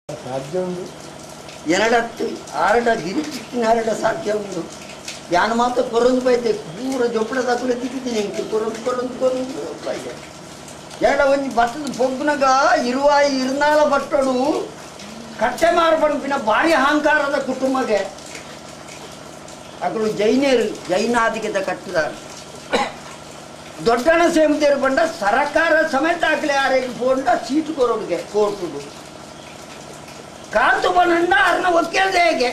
ಸಾಧ್ಯ ಉಂಡು ಎರಡತ್ತು ಆರಡ ಗಿರಿಚಿಕ್ಕಿನ ಸಾಧ್ಯ ಉಂಡು ಯಾನ ಮಾತ್ರ ಕೊರೊಂದು ಬೈತೆ ಪೂರ ಜೊಪ್ಪಡ ತಕುಲೆ ತಿಕ್ಕಿದ್ದೀನಿ ಇಂಕು ಕೊರೊಂದು ಕೊರೊಂದು ಕೊರೊಂದು ಬೈತೆ ಎರಡ ಒಂಜಿ ಬಟ್ಟದ ಪೊಗ್ಗುನಗ ಇರುವಾಯಿ ಇರ್ನಾಲ ಬಟ್ಟಡು ಕಟ್ಟೆ ಮಾರ್ಪಣ್ಪಿನ ಭಾರಿ ಅಹಂಕಾರದ ಕುಟುಂಬಗೆ ಅಕಲು ಜೈನೇರು ಜೈನಾಧಿಕತೆ ಕಟ್ಟಿದಾರೆ ದೊಡ್ಡಣ ಸೇಮದೇರು ಬಂಡ ಸರಕಾರ ಸಮೇತ ಹಾಕಲಿ ಆರೇಗೆ ಫೋಂಡ ಸೀಟು ಕೊರೋಡಿಗೆ ಕೋರ್ಟುಡು ಕಾಂತು ಬಣ್ಣ ಅರ್ನ ಒಕ್ಕೇಳ್ದೆ ಹೇಗೆ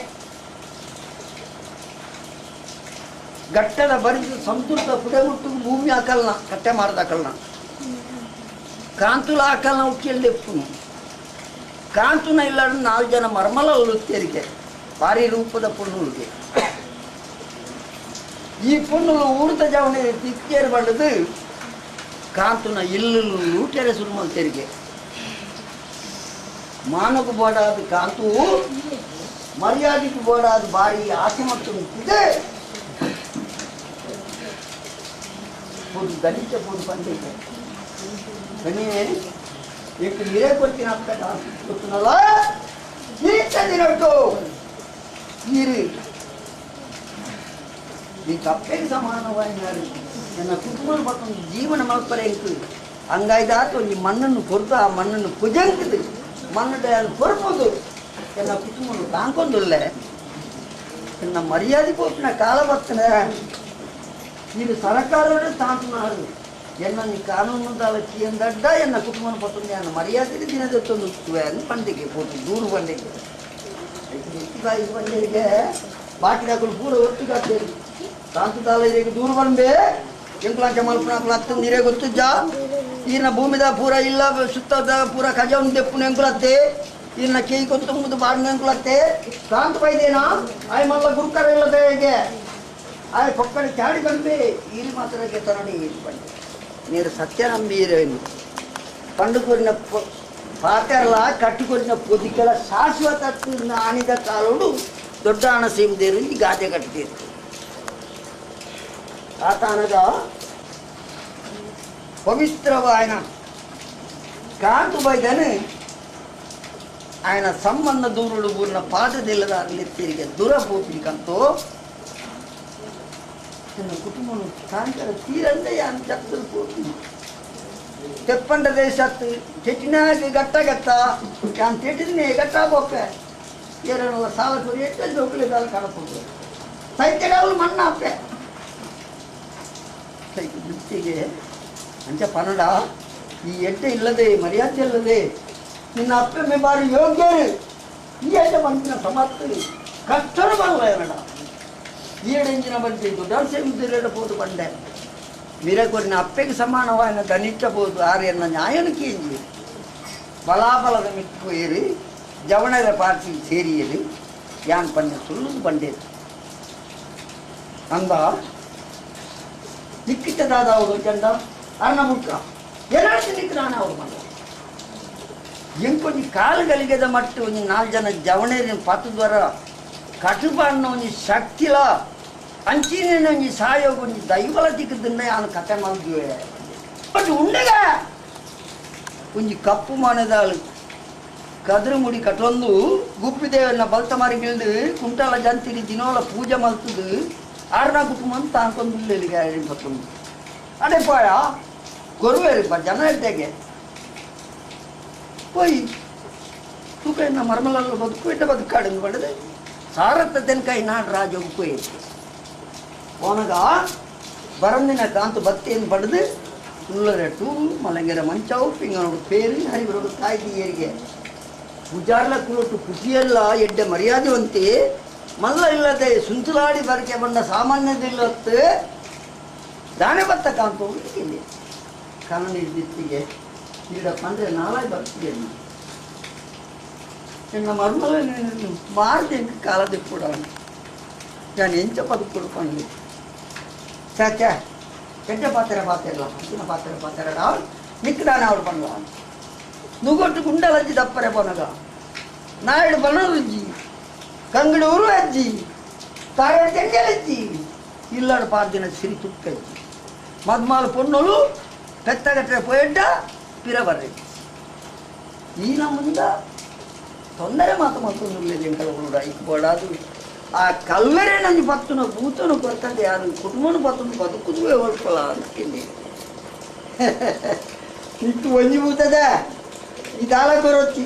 ಗಟ್ಟದ ಬರಿದು ಸಂತೃಪ್ತ ಪುಡೆಮುಟ್ಟು ಭೂಮಿ ಹಾಕಲ್ನ ಕಟ್ಟೆ ಮಾರ್ದಾಕಲ್ನ ಕಾಂತುಲ ಹಾಕಲ್ನ ಒಕ್ಕೇಳ್ದೆಪ್ಪುನು ಕಾಂತುನ ಇಲ್ಲ ನಾಲ್ಕು ಜನ ಮರ್ಮಲ ಉಳುತ್ತೇರಿಗೆ ಭಾರಿ ರೂಪದ ಪುಣ್ಣುಳಿಗೆ ಈ ಪುಣ್ಣುಲು ಊರ್ದ ಜವಣಿ ತಿಕ್ಕೇರು ಬಂಡದು ಕಾಂತುನ ಇಲ್ಲು ಲೂಟೆರೆ ಸುರುಮಲ್ತೇರಿಗೆ ಮಾನకు ಬೋಡಾದ ಕಾಂತು ಮರ್ಯಾದೆಗೆ ಬೋಡಾದ ಬಾರಿ ಆಸೆ ಮತ್ತು ಇದೆ ಪೂದು ದಲಿತ ಪೂದು ಬಂದಿದೆ ಬನ್ನಿ ಈಗ ನೀರೇ ಕೊಡ್ತೀನಿ ಅಪ್ಪ ಗೊತ್ತನಲ್ಲ ನೀರು ನೀರು ಈ ತಪ್ಪೇಗೆ ಸಮಾನವಾಯಿನಾರು ನನ್ನ ಕುಟುಂಬದ ಮತ್ತೊಂದು ಜೀವನ ಮಲ್ಪರೆ ಇಂಕು ಹಂಗಾಯ್ದಾತು ಈ ಮಣ್ಣನ್ನು ಕೊರ್ದು ಆ ಮಣ್ಣನ್ನು ಪುಜಂಕದು ಮಣ್ಣು ಕೊರ್ಬೋದು ನನ್ನ ಕುಟುಂಬ ತಾಂಕೊಂದುಲ್ಲೆ ನನ್ನ ಮರ್ಯಾದೆ ಪೋಪಿನ ಕಾಲ ಬರ್ತನೆ ಇದು ಸರಕಾರವೇ ತಾಂತುನಾರು ಎನ್ನ ನೀ ಕಾನೂನು ದಾಲಕ್ಕಿ ಎಂದಡ್ಡ ಎನ್ನ ಕುಟುಂಬನ ಪತ್ತೊಂದು ನನ್ನ ಮರ್ಯಾದೆ ದಿನದತ್ತೊಂದು ಪಂಡಿಗೆ ಪೋತು ದೂರು ಪಂಡಿಗೆ ಪಂಡಿಗೆ ಬಾಕಿ ಪೂರ ಒತ್ತುಗಾತೇರಿ ತಾಂತುದಾಲ ಇರೇಗೆ ದೂರು ಬಂದೆ ಎಂಕುಲಾಂಚ ಮಲ್ಪನಾಕುಲು ಹತ್ತು ನೀರೇ ಗೊತ್ತುಜ್ಜ ಈರ್ನ ಭೂಮಿದ ಪೂರ ಇಲ್ಲ ಸುತ್ತದ ಪೂರ ಖಜಾನ್ ದೆಪ್ಪುನ ಎಂಕುಲತ್ತೆ ಈರ್ನ ಕೇಯಿ ಕೊತ್ತು ಮುದ್ದು ಬಾಡಿನ ಎಂಕುಲತ್ತೆ ಕಾಂತ ಬೈದೇನಾ ಆಯ್ ಮಲ್ಲ ಗುರುಕರ ಇಲ್ಲದೆ ಹೇಗೆ ಆಯ್ ಪಕ್ಕಡೆ ಚಾಡಿ ಬಂದೆ ಈರು ಮಾತ್ರ ತನಡಿ ಈರು ಬಂದೆ ನೀರು ಸತ್ಯ ನಂಬಿ ಈರೇನು పండుకొరిన ಪಾತೆರ್ಲ ಕಟ್ಟಿಕೊರಿನ పొదికల ಶಾಶ್ವತ ಆನಿದ ಕಾಲೋಡು ದೊಡ್ಡ ಹಣ ಸೀಮದೇರು ಈ ಗಾದೆ ಕಟ್ತೀರು ಆತ అనగా ಪವಿತ್ರವಾಯನ ಕಾಂತು ಬೈದನು ఆయన ಸಂಬಂಧ ದೂರುಳು ಬೂರ್ನ ಪಾದದಿಲ್ಲದಾಗಲಿ ತಿರುಗಿ ದೂರ ಪೋಪಿನಿಕಂತೋ ನನ್ನ ಕುಟುಂಬನು ಸಾಯಂಕಾಲ ತೀರಂದೆ ಯಾನ್ ಚತ್ತಲು ಪೋಪಿನಿ ತೆಪ್ಪಂಡ ದೇಶತ್ತು ಚೆಟ್ಟಿನಾಗಿ ಗಟ್ಟ ಗಟ್ಟ ಯಾನ್ ತೆಟ್ಟಿನೇ ಗಟ್ಟ ಬೋಪೆ ಏರಲ್ಲ ಸಾಲ ಕೊರಿ ಎಟ್ಟು ಜೋಕುಲಿ ಸಾಲ ಕಾಣಪೋದು ಸೈತ್ಯಗಾಲು ಮಣ್ಣಾಪೆ ವೃತ್ತಿಗೆ ಅಂಚ ಪನಡ ಈ ಎಡ್ಡೆ ಇಲ್ಲದೆ ಮರ್ಯಾದೆ ಇಲ್ಲದೆ ನಿನ್ನ ಅಪ್ಪೆಮ್ಮೆ ಬಾರಿ ಯೋಗ್ಯರು ಈ ಎಡ್ಡೆ ಬಂದಿನ ಸಮರ್ಥ ಕಷ್ಟರು ಬರಲ್ಲ ಎರಡ ಈಡೆಂಜಿನ ಬಂದಿ ದೊಡ್ಡ ಪೋದು ಬಂಡೆ ವೀರಕೊರಿನ ಅಪ್ಪೆಗೆ ಸಮಾನವಾದ ದನಿಟ್ಟಬಹುದು ಆರ್ಯನ್ನ ನ್ಯಾಯನು ಕೇಂಜಿ ಬಲಾಬಲದ ಮಿಕ್ಕು ಏರಿ ಜವಣರ ಪಾರ್ಟಿ ಸೇರಿಯರು ಯಾನ್ ಪನ್ನೆ ಸುಳ್ಳು ಬಂಡೇರು ಅಂದ ನಿಕ್ಕಿಟ್ಟದಾದ ಅವರು ಚಂದ ಅರ್ಣ ಮುಕ್ಕ ಏನಾಯ್ತು ನಿಕ್ಕ ನಾನು ಅವ್ರು ಬಂದ ಎಂಕೊಂಜಿ ಕಾಲು ಗಲಿಗೆದ ಮಟ್ಟು ಒಂಜಿ ನಾಲ್ಕು ಜನ ಜವಣೇರಿನ ಪತ್ತದ್ವರ ಕಟುಬಣ್ಣ ಒಂಜಿ ಶಕ್ತಿಲ ಅಂಚಿನ ಒಂಜಿ ಸಾಯೋಗ ಒಂಜಿ ದೈವಲ ದಿಕ್ಕದನ್ನ ಯಾನು ಕತೆ ಮಾಡಿದ್ವಿ ಬಟ್ ಉಂಡಗ ಒಂಜಿ ಕಪ್ಪು ಮಾನದಾಳು ಕದ್ರು ಮುಡಿ ಕಟ್ಟೊಂದು ಗುಪ್ಪಿದೇವನ್ನ ಬಲ್ತ ಮಾರಿಗಿಳ್ದು ಕುಂಟಾಲ ಜಂತಿರಿ ದಿನೋಲ ಪೂಜೆ ಮಲ್ತದು ಆರ್ನ ಕುಟುಂಬ ಅಂತ ಅನ್ಕೊಂಡು ಬತ್ತೊಂದು ಅದೇ ಪಾಯ ಗೊರುವೇರಿ ಜನ ಇದ್ದಾಗೆ ಪೋಯ್ ತೂಕ ಇನ್ನ ಮರ್ಮಲಲ್ಲ ಬದುಕು ಇಟ್ಟ ಬದುಕಾಡು ಪಡೆದೆ ಸಾರತ್ತ ತೆನ್ಕಾಯಿ ನಾಡು ರಾಜ ಪೋಯ್ போனகா பரந்தின காந்து பத்தேன்னு படுது உள்ளர டூ மலங்கிற ಮಂಚಾವು ಪಿಂಗನೋಡು ಪೇರು ಹರಿವರೋಡು ತಾಯಿ ಏರಿಗೆ ಪೂಜಾರ್ಲ ಕುಲೊಟ್ಟು ಕುಸಿಯೆಲ್ಲ ಎಡ್ಡೆ ಮರ್ಯಾದೆ ಒಂತಿ ಮಲ್ಲ ಇಲ್ಲದೆ ಸುಂಚುಲಾಡಿ ಬರಕೆ ಬಂದ ಸಾಮಾನ್ಯದಿಲ್ಲತ್ತು ದಾನೆ ಬತ್ತ ಕಾಂತು ಇಲ್ಲಿ ಕಾನೂನು ಇದ್ದಿತ್ತಿಗೆ ಈಡ ಪಂದ್ರೆ ನಾಳೆ ಬರ್ತೀಯ ನಿನ್ನ ಮರ್ಮಲ ಮಾರ್ದೆ ಕಾಲದಿಪ್ಪುಡ ನಾನು ಎಂಚ ಬದುಕು ಪಂಡಿ ಚಾಚಾ ಕೆಟ್ಟ ಪಾತ್ರೆ ಪಾತಿರಲ್ಲ ಅಂಚಿನ ಪಾತ್ರೆ ಪಾತಿರಡ ನಿಕ್ಕದಾನೆ ಅವಳು ಪನ್ಲ ನುಗೊಟ್ಟು ಗುಂಡಲಜ್ಜಿ ದಪ್ಪರೆ ಪೊನಗ ನಾయుడు ಬನರುಜ್ಜಿ ಕಂಗಡಿ ಉರು ಅಜ್ಜಿ ತಾರಡು ತೆಂಗಲಜ್ಜಿ ಇಲ್ಲಾಡು ಪಾರ್ದಿನ ಸಿರಿ ತುಕ್ಕಜ್ಜಿ ಮದ್ಮಾಲ ಪೊನ್ನೊಲು ಪೆತ್ತಗಟ್ಟರೆ ಪೋಯಡ್ಡ ಪಿರ ಬರ್ರಿ ಈ ನಮ್ಮಿಂದ ತೊಂದರೆ ಮಾತು ಮತ್ತೊಂದು ಎಂಕಲ ಐಕ್ ಬೋಡಾದು ಆ ಕಲ್ವೆರೆ ನಂಜಿ ಪತ್ತುನ ಭೂತನು ಕೊರ್ತದೆ ಯಾರು ಕುಟುಂಬನು ಪತ್ತನು ಬದುಕುದುವೆ ಹೊಲ್ಕೊಳ ಅಂತೀನಿ ಇಟ್ಟು ಒಂಜಿ ಭೂತದ ಈ ದಾಲ ಕೊರೊಚ್ಚಿ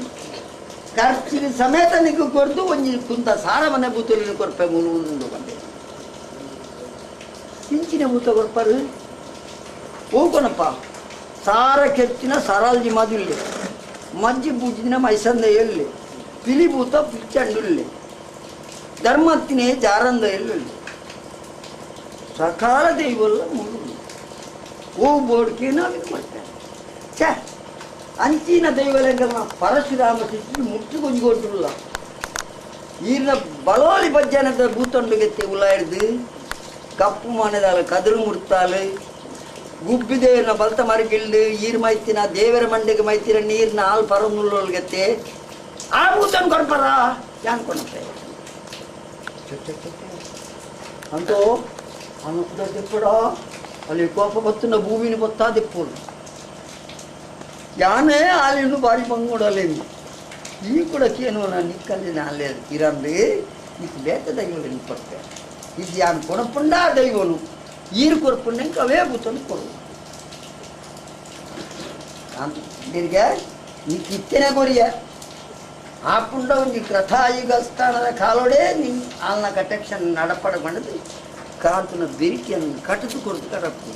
ಖರ್ಚಿನ ಸಮೇತ ನಿಕ್ಕು ಕೊರ್ದು ಒಂಜಿ ಕುಂತ ಸಾರ ಮನೆ ಭೂತಲಿನ ಕೊರ್ಪೆ ಮುಳುಂದು ಬಂದೆ ಇಂಚಿನ ಭೂತ ಕೊರ್ಪರು ಹೋಗೋಣಪ್ಪ ಸಾರ ಕೆತ್ತಿನ ಸರಾಲ್ಜಿ ಮದುಲ್ಲೆ ಮಜ್ಜಿ ಪೂಜಿನ ಮೈಸಂದ ಎಲ್ಲಿ ಪಿಲಿ ಭೂತ ಪಿಚ್ಚಂಡುಲ್ಲೆ ಧರ್ಮತ್ತಿನೇ ಜಾರಂದ ಎಲ್ಲುಲ್ಲೆ ಸಕಾಲ ದೈವಲ್ಲ ಮುಳು ಓ ಬೋಡ್ಕೆ ನಾವಿದು ಮಾಡ್ತೇವೆ ಛೇ ಅಂಚಿನ ದೈವಲಿಂಗನ ಪರಶುರಾಮ ಶಿಷ್ಯರು ಮುಟ್ಟು ಕೊಂಜುಕೊಟ್ಟಿಲ್ಲ ಈರ್ನ ಬಲೋಲಿ ಬಜ್ಜನದ ಭೂತೊಂಡುಗೆತ್ತೆ ಉಲ ಹಿಡ್ದು ಕಪ್ಪು ಮನೆದಾಳು ಕದುರು ಮುಡ್ತಾಳು ಗುಬ್ಬಿದೇವನ ಬಲ್ತ ಮರಗಿಲ್ದು ಈರ್ ಮೈತಿನ ದೇವರ ಮಂಡೆಗೆ ಮೈತಿನ ನೀರ್ನ ಹಾಲು ಪರಮುಳ್ಳೊಳಗತ್ತೆ ಆ ಭೂತನ್ ಕೊಡ್ಪಾರ ಯಾನ್ಕೊಂಡಪ್ಪ ಅಂತೋ ಅನುಕೂಲ ದಿಪ್ಪಡ ಅಲ್ಲಿ ಕೋಪ ಬತ್ತುನ ಭೂಮಿನ ಬತ್ತಾ ದಿಪ್ಪೋಡು ಯಾನೇ ಆಲಿನು ಬಾರಿ ಬಂಗೋಡಲೇನು ಈ ಕೂಡ ಕೇನು ನಾನು ನಿಕ್ಕಲ್ಲಿ ನಾಳೆ ಇರಂದು నీకు ಬೇತ ದೈವಗಳು ಕೊಡ್ತೆ ಇದು ಯಾನು ಕೊಡಪುಂಡ ದೈವನು ಈರು ಕೊರಪುಂಡ ಅವೇ ಭೂತನು ಕೊಡು ತಿರ್ಗೆ ನೀ ಕಿತ್ತನೆ ಕೊರಿಯ ಆ ಪುಂಡ ಒಂದು ಕಥಾಯುಗ ಸ್ಥಾನದ ಕಾಲೋಡೆ ನಿನ್ ಆಲ್ನ ಕಟಕ್ಷನ್ ನಡಪಡಗೊಂಡದು ಕಾಂತನ ಬೆರಿಕೆಯನ್ನು ಕಟದು ಕೊರತು ಕಡಪು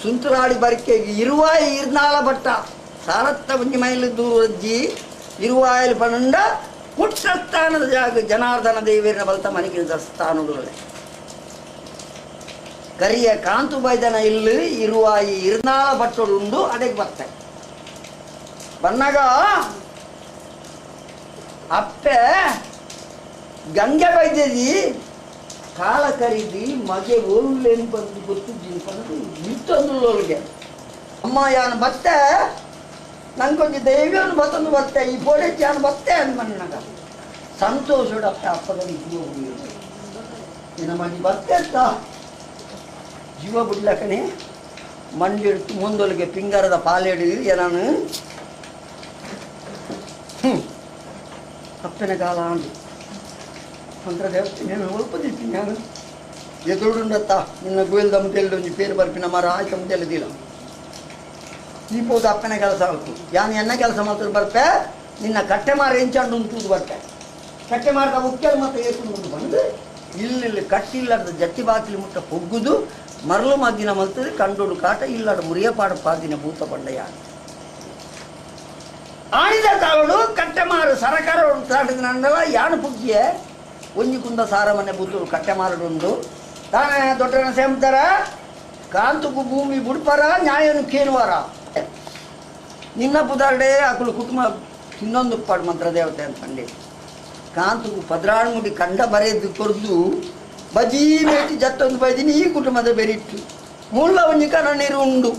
ಸುಂತರಾಡಿ ಬರಿಕೆ ಇರುವಾಯಿ ಇರ್ನಾಲ ಬಟ್ಟ ಸಾರತ್ತ ಒಂಜಿ ಮೈಲು ದೂರಜ್ಜಿ ಇರುವಾಯಿಲ್ ಪನಂಡ ಕುಟ್ಸಸ್ಥಾನದ ಜಾಗ ಜನಾರ್ದನ ದೇವರ ಬಲ್ತ ಮನಿಗಿಲ್ದ ಸ್ಥಾನದುಳ್ಳೆ ಕರಿಯ ಕಾಂತು ಬೈದನ ಇಲ್ಲು ಇರುವಾಯಿ ಇರ್ನಾಲ ಬಟ್ಟೋಡು ಉಂಡು ಅದಕ್ಕೆ ಬರ್ತೆ ಬನ್ನಾಗ ಅಪ್ಪೆ ಗಂಗೆ ಬೈದದಿ ಕಾಲ ಕರೀದಿ ಮಗೆ ಓಲ್ಲೇನು ಬಂದು ಗೊತ್ತು ಜಿನ್ಪನ್ನದು ನಿಂತೊಂದುಳ್ಳೋಳಿಗೆ ಅಮ್ಮ ಯಾನು ಬತ್ತೆ ನಂಗೊಂಜಿ ದೈವನು ಬತ್ತೊಂದು ಬತ್ತೆ ಈ ಪೋಡೆಚ್ಚಿ ಯಾನು ಬತ್ತೆ ಅಂದ್ಮನ್ನಾಗ ಸಂತೋಷಡು ಅಪ್ಪೆ ಅಪ್ಪಗని ಜೀವ ಬಿಡಿಯೋದು ನಿನ್ನ ಮಗಿ ಬತ್ತೆ ಅಂತ ಜೀವ ಬಿಡ್ಲಕನೆ ಮಂಡಿಡ್ತು ಮುಂದೊಳಗೆ ಪಿಂಗಾರದ ಪಾಲೇಡು ಏನಾನು ಅಪ್ಪನ ಕಾಲ ಅಂದು ಮಂತ್ರದೇವತೆ ಒಲ್ಪದಿತ್ತಿ ನಾನು ಎದುರುಂಡತ್ತ ನಿನ್ನ ಗುಯಲ್ ದಮತೆಲ್ದು ಒಂಜಿ ಪೇರು ಬರ್ಪಿನ ಮರ ಆಯ್ತು ದಮತೆಲ್ಲದಿಲ್ಲ ಈ ಪೋದು ಅಪ್ಪನ ಕೆಲಸ ಆಯ್ತು ಯಾನು ಎನ್ನ ಕೆಲಸ ಮಾತ್ರ ಬರ್ಪೆ ನಿನ್ನ ಕಟ್ಟೆ ಮಾರ ಎಂಚಾಂಡು ಉಂಟು ಬರ್ಪೆ ಕಟ್ಟೆ ಮಾರದ ಉಕ್ಕಲ್ ಮತ್ತೆ ಏತು ಬಂದು ಇಲ್ಲಿ ಕಟ್ಟಿಲ್ಲದ ಜಟ್ಟಿ ಬಾಕಿಲಿ ಮುಟ್ಟ ಪೊಗ್ಗುದು ಮರಳು ಮದ್ದಿನ ಮಲ್ತದೆ ಕಂಡೋಡು ಕಾಟ ಇಲ್ಲಡ ಮುರಿಯಪಾಡ ಪಾದಿನ ಭೂತ ಬಂಡಯ್ಯ ಆಣಿದ ಕಾಲೋಡು ಕಟ್ಟೆಮಾರು ಸರಕಾರ ತಾಟಿದ ಯಾನು ಪುಗ್ಗಿಯೇ ಒಂಜಿ ಕುಂದ ಸಾರ ಮನೆ ಬುದ್ಧರು ಕಟ್ಟೆಮಾರಡುಂಡು ತಾನೇ ದೊಡ್ಡನ ಸೇಮ್ತಾರ ಕಾಂತುಕು ಭೂಮಿ ಬುಡ್ಪಾರ ನ್ಯಾಯನು ಕೇನುವಾರ ನಿನ್ನ ಪುದಾರ್ಡೆ ಆಕಳು ಕುಟುಂಬ ಇನ್ನೊಂದು ಪಾಡು ಮಂತ್ರದೇವತೆ ಅಂತಂಡೆ ಕಾಂತುಕು ಪದ್ರಾಣ್ಮುಡಿ ಕಂಡ ಬರೆದು ಕೊರ್ದು ಬಜೀ ಮೇಟಿ ಜತ್ತೊಂದು ಬೈದಿನಿ ಈ ಕುಟುಂಬದ ಬೆರಿಟ್ಟು ಮುಳ್ಳ ಒಂಜಿ ಕಣ ನೀರು ಉಂಡು